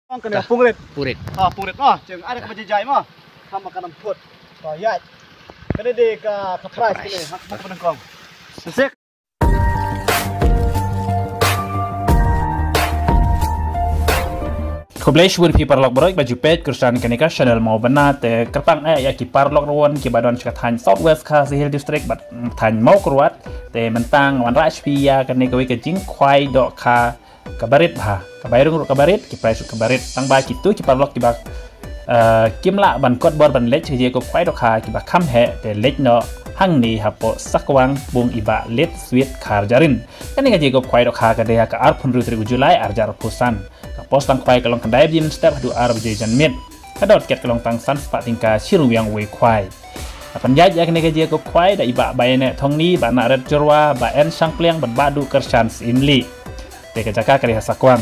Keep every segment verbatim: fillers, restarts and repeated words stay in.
Kong kane pung rit. Pung rit. Ha, pung rit. Oh, jeng ada ka bajai jai mo. Kama ka nam put. Ka yat. Kane de ka, ka price kane. Ha, mo ka nyngkong. Sek. Khublei shibun phi paralok baroh ba ju peit kyrshan kane ka channel Mawbynna. Te kyrpang eh ïa ki paralok ruh ki ba don sha ka thaiñ South West Khasi Hills District bad thaiñ Mawkyrwat. Te mynta nga wanrah sha phi ïa kane kawei ka jingkhwai dohkha kaba rit bha, ka bai rung ruh kaba rit, ki price ruh kaba rit. Tang ba kito ki paralok kiba, eh, kim lah ban kot bor ban leit sha ka jingïakob khwai dohkha, kiba kham heh, te leit noh hangne hapoh Sakwang, pung i Bah Late Sweet Kharjarin. Kane ka jingïakob khwai dohkha ka dei ha ka arphew hynriew tarik u July, ar hajar arphew san. Ka pos tang khwai ka long khyndai baje mynstep haduh ar baje janmiet. Ka dor tiket ka long tang san spah tyngka shi ryngwiang uwei khwai. La pynïaid ïa kane ka jingïakob khwai da i Bah Baineh Thongni, Bah Naret Jyrwa, Bah En Shangpliang bad Bah Duhkyrshan Syiemlieh. Te ka jaka ka dei ha Sakwang.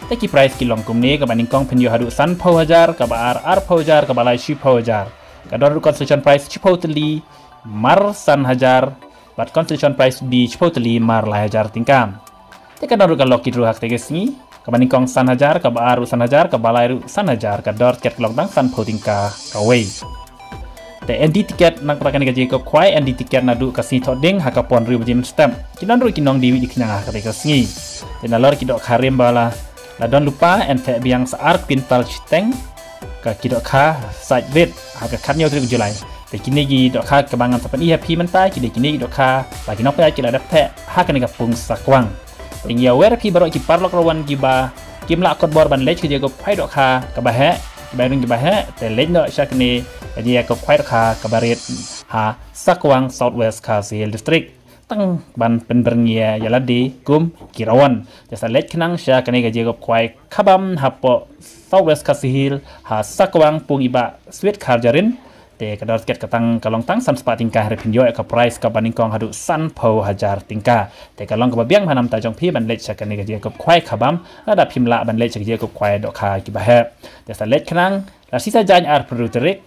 Te ki price ki long kumne: kaba nyngkong phin ïoh haduh sanphew hajar, kaba ar arphew hajar, kaba lai shiphew hajar. Ka dor ruh consolation price shiphew tylli mar san hajar, bad consolation price de shiphew tylli mar lai hajar tyngka. Te ka don ruh ka lucky draw ha katei ka sngi. Kaba nyngkong san hajar, kaba ar ruh san hajar, kaba lai ruh san hajar, ka dor tiket ka long tang sanphew tyngka kawei. Te en die tiket na kane ka jingïakob khwai, en die tiket naduh ka sngi Thohdieng ha ka pon hynriew baje mynstep. Ki don ruh ki nongdie wit die khñiang ha katei ka sngi. Te nalor ki dohkha rim ba la, la don lypa, en theh biang sa ar kwintal shiteng ka ki dohkha sait rit ha ka khathynñiew tarik July. Te kine ki dohkha kaba ngan sa pyni ha phi mynta, ki dei kine ki dohkha ba ki nongpynïaid ki la dep theh ha kane ka pung Sakwang. Te ngi ïawer ïa phi baroh ki paralok ruh kiba kim lah kot bor ban leit sha ka jingïakob khwai dohkha kaba heh, ki bai rung kiba heh, te leit noh sha kane ka jingïakob khwai dohkha kaba rit ha Sakwang, South West Khasi Hills District. Tang ban pynbyrngia ïa lade kum ki rawon. Te sa leit khnang sha kane ka jingïakob khwai khabam hapoh South West Khasi Hills ha Sakwang, pung i Bah Sweet Kharjarin. Te ka dor tiket ka tang, ka long tang san spah tyngka, hynrei phin ïoh ïa ka price kaba nyngkong haduh sanphew hajar tyngka. Te ka long kaba biang bha namar jong phi ban leit sha kane ka jingïakob khwai khabam lada phim lah ban leit sha ka jingïakob khwai dohkha kiba heh. Te sa leit khnang, la shisha jaiñ arphew hynriew tarik.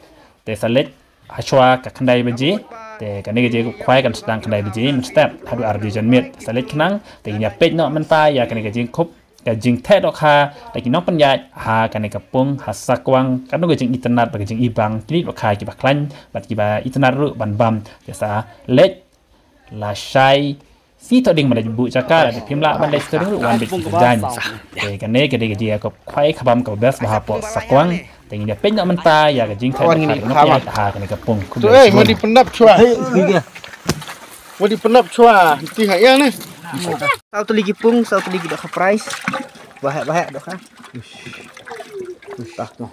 Te sa leit hashwa ka khyndai baje. Te kane ka jingïakob khwai kan sdang khyndai baje mynstep haduh ar baje janmiet. Te sa leit khnang, te ngin ïa peit noh mynta ïa kane ka jingkup, ka jingtheh dohkha da ki nongpynïaid ha kane ka pung ha Sakwang. Ka don ka jingitynnad bad ka jingibang, kine ki dohkha kiba khlaiñ bad kiba itynnad ruh ban bam. Te sa leit lashai sngi Thohdieng ban leit buh jaka, lada phim lah ban leit Thohdieng ruh wan beit shisha jaiñ. Te kane ka dei ka jingïakob khwai khabam kaba best bha hapoh Sakwang. Te ngin ïa peit noh mynta ïa ka jingtheh dohkha ka nongpynïaid ha kane ka pung. Khublei shibun. Madi pynap chwa. Madi pynap chwa. Ti ha ïa ne. Saw tylli ki pung, saw tylli ki dohkha price. Baheh baheh dohkha. Tah. Tah.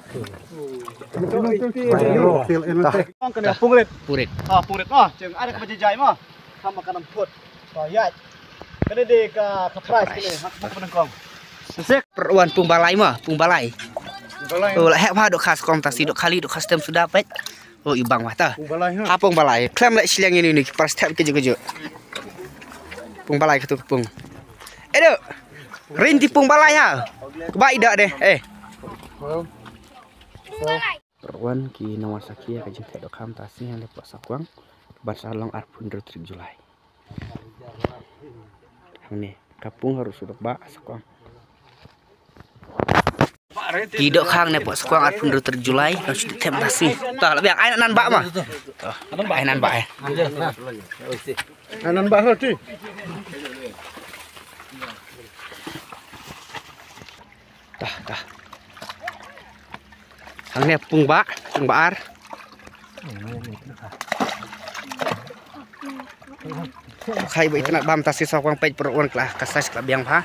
Pung rit. Pung rit. Ah, pung rit. Ah, jeng ada ka bajai jai mo. Kama ka nam put. Ka ïaid. Kane de ka, ka price kane. Ha, ka pung nyngkong. Sek. Pyrwan pung balai mo, pung balai. Pung balai. Oh, la heh bha dohkha Sakwang, tasi dohkha li, dohkha stem suda peit. Oh, i bang bha ta. Pung balai ha. Ha pung balai. Khlem leh shiliang ïa ine ki price thep kajuh kajuh. Pung balai katu pung. Eh, dok. Rin ti pung balai ha. Kaba i dok de. Eh. Pyrwan ki nongwan sakhi ïa ka jingtheh dohkha mynta sngi hangne hapoh Sakwang. Ban sa long arphew hynriew tarik July. Hangne ka pung ha ruh shu dok ba Sakwang. Ki dohkha hangne hapoh Sakwang arphew hynriew tarik July, kan shu dok thep mynta sngi. To, la biang ai nan ba ma. To, ai nan ba ai. Ai nan ba ha ti. Tah, tah. Hangne pung ba, pung ba ar. Khai ba itynnad bam tasi Sakwang peit pyrwan kla, ka size kla biang bha.